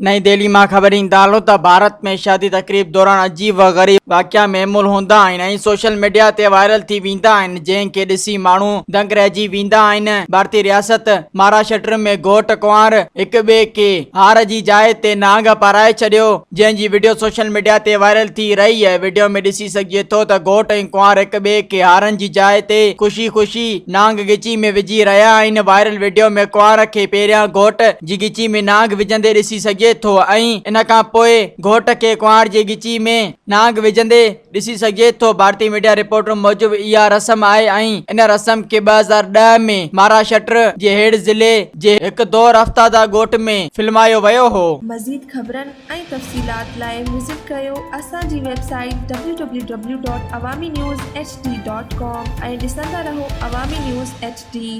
نئين دهلي مان خبر ايندا هلون ته ڀارت ۾ شادي تقريب دوران عجيب و غريب واقعا معمول هوندا آهن ۽ سوشل ميڊيا تي وائرل ٿي ويندا آهن جنهن کي ڏسي ماڻهو دنگ رهجي ويندا آهن. ڀارتي رياست مهاراشٽر ۾ گهوٽ ڪنوار هڪ ٻئي کي هار جي جاء تي نانگ پارائي ڇڏيو جنهن جي وڊيو سوشل ميڊيا تي وائرل ٿي رهي آهي. وڊيو ۾ ڏسي سگهجي ٿو ته گهوٽ ۽ ڪنوار هڪ ٻئي کي هارن جي جاء تي خوشي خوشي نانگ ڳچي ۾ وجهي رهيا آهن. وائرل وڊيو ۾ ڪنوار کي پهريان گهوٽ جي ڳچي ۾ نانگ وجهندي ڏسي سگهجي ٿو ۽ ان کان پوء گهوٽ کي ڪنوار جي ڳچي ۾ نانگ وجهندي ڏسي سگهجي ٿو. ڀارتي ميڊيا رپورٽن موجب اها رسم آهي ۽ ان رسم کي 2010 ۾ مهاراشٽر جي هيڙ ضلعي جي هڪ دور افتاده ڳوٺ ۾ فلمايو ويو هو. مزيد خبرن ۽ تفصيلات لاء وزٽ ڪريو اسان جي web site W W W dot Awami news H D dot com ۽ ڏسندا رهو عوامي نيوز ايڇ ڊي.